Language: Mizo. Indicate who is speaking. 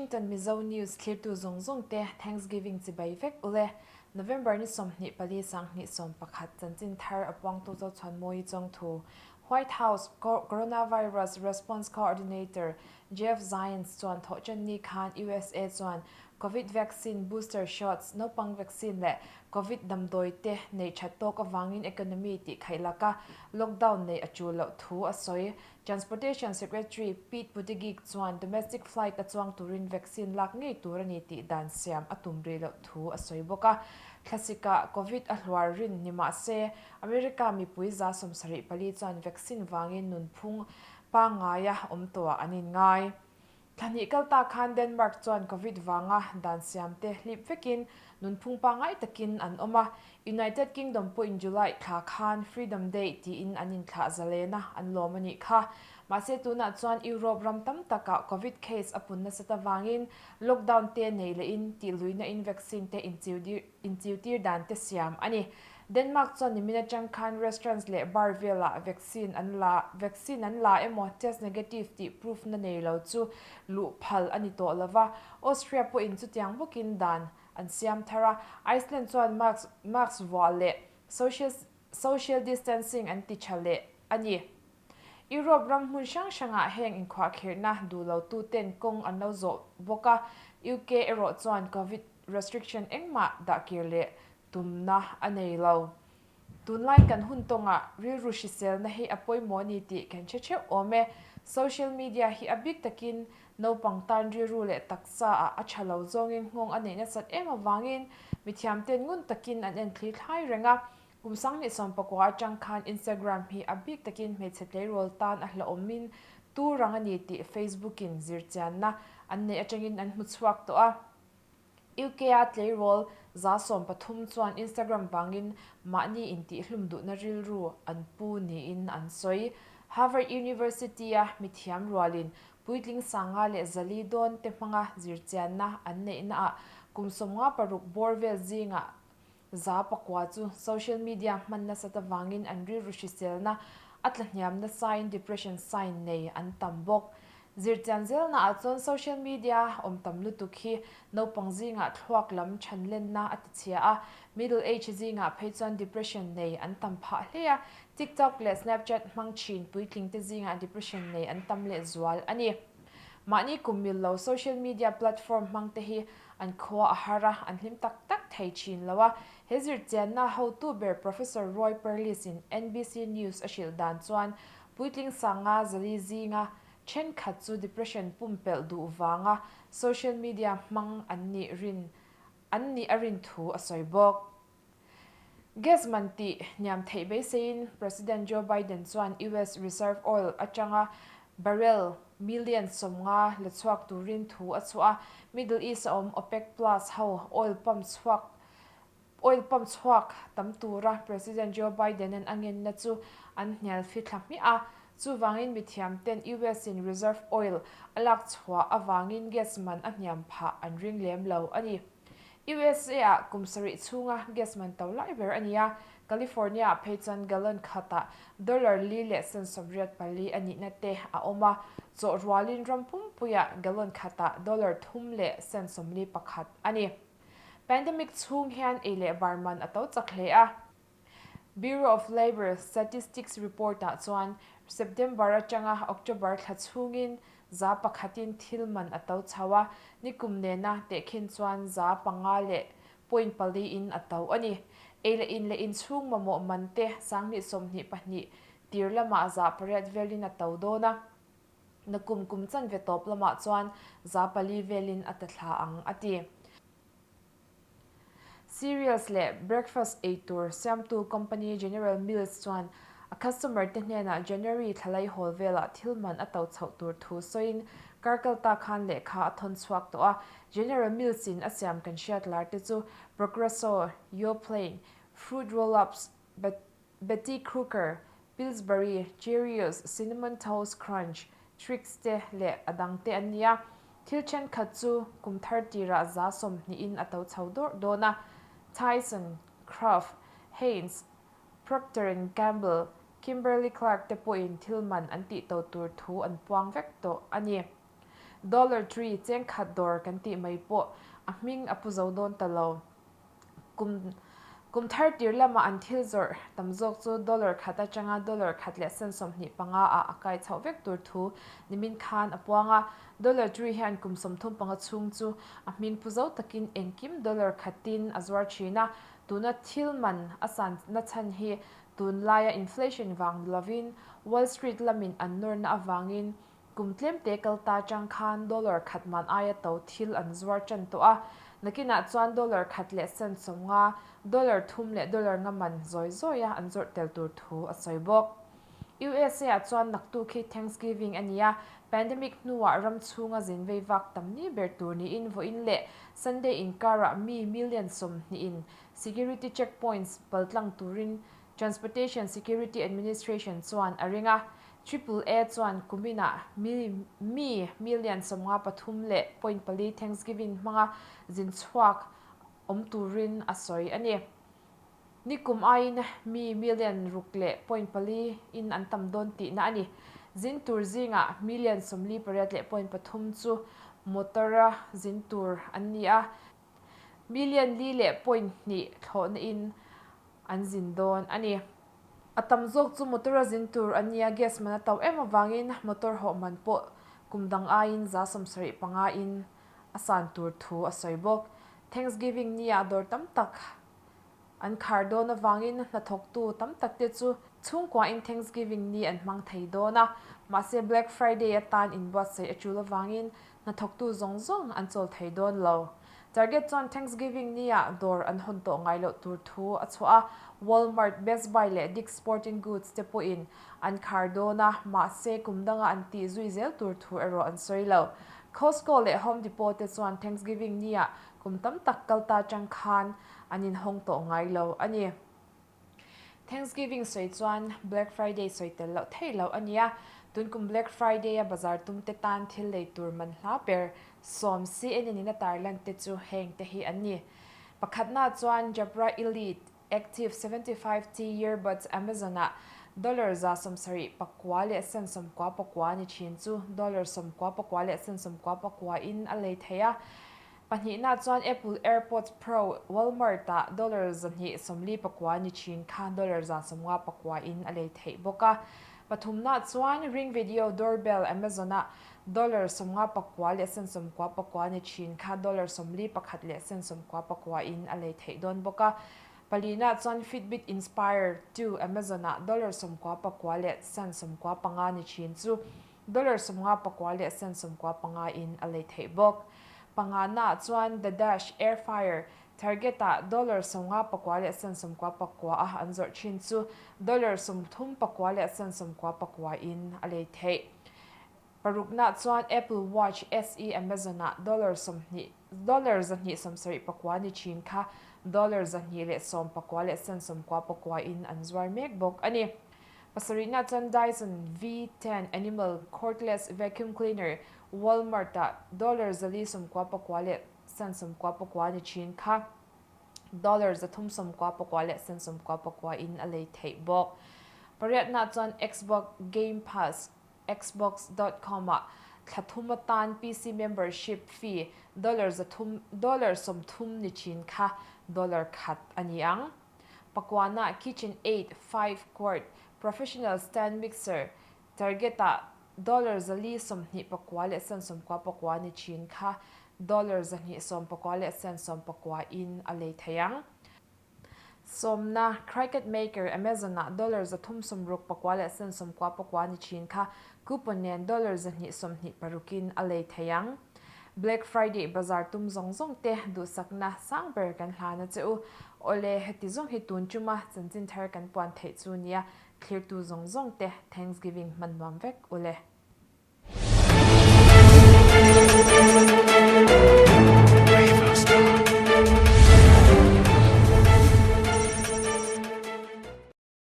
Speaker 1: Washington Mizo News thlirtu zawng zawng te Thanksgiving chibai vek ule. November ni 24 2011 chanchin thar a puangtu Zochhuanmawi Chawngthu White House Coronavirus Response Coordinator Jeff Zients chuan thawhṭanni khan USA chuan Covid vaccine booster shots, naupang vaccine leh Covid damdawi te neih ṭhat tawk avangin economy tih khaih laka lockdown neih a ṭul loh thu a sawi. Transportation Secretary Pete Buttigieg chuan domestic flight a chuang turin vaccine lak ngei tur a ni tih dan siam a tum rih loh thu a sawi bawk a. Thlasikah Covid a hluar rin ni mah se, America mipui 74 chuan vaccine vangin nunphung pangngaia awm tawhah an inngai. Thla hnih kal ta khan Denmark chuan Covid vanga dan siamte hlip vekin nunphung pangngai takin an awm a, United Kingdom pawhin July thla khan Freedom Day tiin an inthlah zalen a, an lawm a nih kha. Mahse tunah chuan Europe ram tam takah Covid case a pun nasat avangin lockdown te nei lehin tihluihna in vaccine te inchiutir dan te siam a ni. Denmark chuan nimin atang khan restaurants leh bar velah vaccine an la vaccine an la emaw test negative tih proof na nei lo chu luh phal a ni tawh lo va, Austria pawhin chutiang bawkin dan an siam thar a, Iceland chuan mask mask vuah leh social social distancing an ti tha leh a ni. Europe ram hmun hrang hrangah heng inkhuahkhirhna duh lo tuten kawng an lo zawh bawk a, UK erawh chuan Covid restriction engmah dah kir leh Tumna a nei lo. Tunlai kan hun tawngah rilru hriselna hi a pawimawh a ni tih kan hre theuh awm e. Social media hi a bik takin naupang tan rilru leh taksa ah a tha lo zawngin nghawng a neih nasat em avangin mithiamten ngun takin an en thli thlai reng a. Kum 2019 atang khan Instagram hi a bik takin hmeichhe tleirawl tan a hlauhawmin tu rang a ni tih Facebook-in zirchianna an neih atangin an hmu chhuak tawh a. UK-a tleirawl 13% chuan Instagram vangin mahni intihhlum duhna rilru an pu niin an sawi. Harvard University-a mithiam rualin puitling 504 dawn te hmanga zirchianna an neihnaah kum 56 bawr vel zingah 9% chu social media hman nasat avangin an rilru hriselna a tlahniam nasain depression sign nei an tam bawk. Zirchian zelnaah chuan social media awm tam lutuk hi naupang zingah thluak lam thanlenna a tichhia a, middle age zingah phei chuan depression nei an tam phah hle a, TikTok leh Snapchat hmang thin puitlingte zingah depression nei an tam lehzual a ni. Mahni kum mil lo social media platform hmangte hi An khua a har a, an hlim tak tak thei thin lo a. He zirchianna hotu ber Professor Roy Perlis-in NBC News a hrilh dan chuan puitling 504 zinga thenkhat chu depression pumpelh duh vanga social media hmang an nih rin an nih a rin thu a sawi bawk. Gas man tih hniam theih beiseiin President Joe Biden chuan US Reserve Oil atanga barrel million 50 la chhuak turin thu a chhuah a, Middle East a awm OPEC Plus ho oil pump chhuak oil pump chhuak tam tura President Joe Biden-a'n a ngenna chu an hnial fithla hmiah a, chuvangin mithiam ten US in reserve oil a lak chhuah avangin gas man a hniam phah an ring lem lo a ni. USA ah kum sarih chhunga gas man to lai ber a ni a, California ah phei chuan gallon khatah dollar li leh cent 84 a nihna te a awm a, chawh rualin ram pumpuiah gallon khatah dollar thum leh cent 41 a ni. Pandemic chhung hian ei leh bar man a to chak hle a. Bureau of Labor Statistics report-ah chuan September atanga October thla chhungin 1% in thil man a to chho a, nikum nena tehkhin chuan 5 leh point pali in a to a ni. Ei leh in leh inchhung mamawh man te 2022 tir lamah 8% velin a to dawn a, nakum kum chanve tawp lamah chuan 4% velin a ta thla ang, a ti. Cereals leh breakfast ei tur siamtu company General Mills chuan a customer te hnenah January thlalai hawl velah thil man a to chhoh tur thu sawiin kar kalta khan lehkha a thawn chhuak tawh a. General Mills in a siam kan hriat lar te chu Progresso, Yoplait, Fruit Roll-Ups, Betty Crocker, Pillsbury, Cheerios, Cinnamon Toast Crunch, Trix te leh a dang te an ni a. Thil thenkhat chu kum thar tirah 20% in a to chho dawrh dawn a. Tyson, Kraft, Heinz, Procter and Gamble, Kimberly-Clark te pawhin thil man an tih to tur thu an puang vek tawh a ni. Dollar Tree cheng khat dawr kan tih mai pawh a hming a pu zo dawn ta lo. Kum kum thar tir lama an thil zawrh tam zawk chu dollar khat atanga dollar khat leh cent 25 ah a kai chhoh vek tur thu nimin khan a puang a. Dollar Tree hian kum 35 chhung chu a hming pu zo takin engkim dollar khatin a zuar thin a. Tuna thil man a san nachhan hi tunlaia inflation vang ni lovin Wall Street lamin an nawrna avangin Kum tlemte kal ta chang khan dollar khat man aia to thil an zuar tan tawh a, nakinah chuan dollar khat leh cent 50, dollar thum leh dollar nga man zawi zawia an zawrh tel tur thu a sawi bawk. USA ah chuan naktuk hi Thanksgiving a ni a, pandemic hnuah ram chhunga zin vei vak tam ni ber tur niin vawiin leh Sunday inkarah mi million 20 in security checkpoints paltlang turin Transportation Security Administration chuan a ring a, Triple A chuan kuminah mi mi million 53.4 Thanksgiving hmanga zin chhuak awm turin a sawi a ni. Nikum aiin mi million 6.4 in an tam dawn tihna a ni. Zin tur zingah million 48.3 chu motor-a zin tur an ni a, million 4.2 thlawhna in an zin dawn a ni. A tam zawk chu motor a zin tur an nia, gas man a to em avangin motor hawh man pawh kum dang aiin 75 in a san tur thu a sawi bawk. Thanksgiving ni ah dawr tam tak an khar dawn avangin hnathawktu tam tak te chu chhungkua in Thanksgiving ni an hmang thei dawn a, mahse Black Friday atan inbuatsaih a tul avangin Hnathawktu zawng zawng an chawl thei dawn lo. Target chuan Thanksgiving ni-ah dawr an hawn tawh ngai loh tur thu a chhuah a, Walmart, Best Buy leh Dick's Sporting Goods te pawhin an khar dawn a, mahse kum danga an tih zui zel tur thu erawh an sawi lo. Costco leh Home Depot te chuan Thanksgiving ni-ah kum tam tak kal ta atang khan an inhawng tawh ngai lo a ni. Thanksgiving sawi chuan Black Friday sawi tel loh theih loh a nia. Tunkum Black Friday a bazar tum te tan thil lei tur man hla ber 10 CNN in a tarlan te chu heng te hi an ni. Pakhatna chuan Jabra Elite Active 75T Earbuds Amazon ah dollar 79 leh cent 99 ni thin chu dollar 99 leh cent 99 in a lei thei a. Pahnihna chuan Apple AirPods Pro Walmart ah dollar 249 ni thin kha dollar 159 in a lei theih bawk a. Pathumna chuan Ring Video Doorbell Amazon ah dollar 59 leh cent 99 ni thin kha dollar 41 leh cent 99 in a lei theih dawn bawk a. Palina chuan Fitbit Inspire 2 Amazon ah dollar 99 leh cent 95 ni thin chu Dollar 59 leh cent 95 in a lei theih bawk. Pangana ah chuan The Dash Air Fryer Target ah dollar 59 leh cent 99 a an zawrh thin chu dollar 39 leh cent 99 in a lei theih. Parukna chuan Apple Watch SE Amazon ah dollar 20 dollar 274 ni thin kha dollar 219 leh cent 99 in an zuar mek bawk a ni. Pasarihna chuan Dyson V10 Animal Cordless Vacuum Cleaner Walmart ah dollar 499 leh cent 99 ni thin kha dollar 399 leh cent 99 in a lei theih bawk. Pariatna chuan Xbox Game Pass Xbox dot com ah thla thum atan PC membership fee dollar 300 dollar 30 ni thin kha dollar khat a ni ang. Pakuana Kitchen Aid 5 Quart Professional Stand Mixer Target ah dollar 429 leh cent 99 ni thin kha dollar 219 leh cent 90 in a lei thei ang. Sawmna Cricut Maker Amazon ah dollar 369 leh cent 99 ni thin kha coupon nen dollar 226 in a lei thei ang. Black Friday bazar tum zawng zawng te duhsakna sang ber kan hlan a che u. Awle, heti zawng hi tun tuma chanchin thar kan puan theih chu nia, thlirtu zawng zawng te Thanksgiving hman nuam vek ule.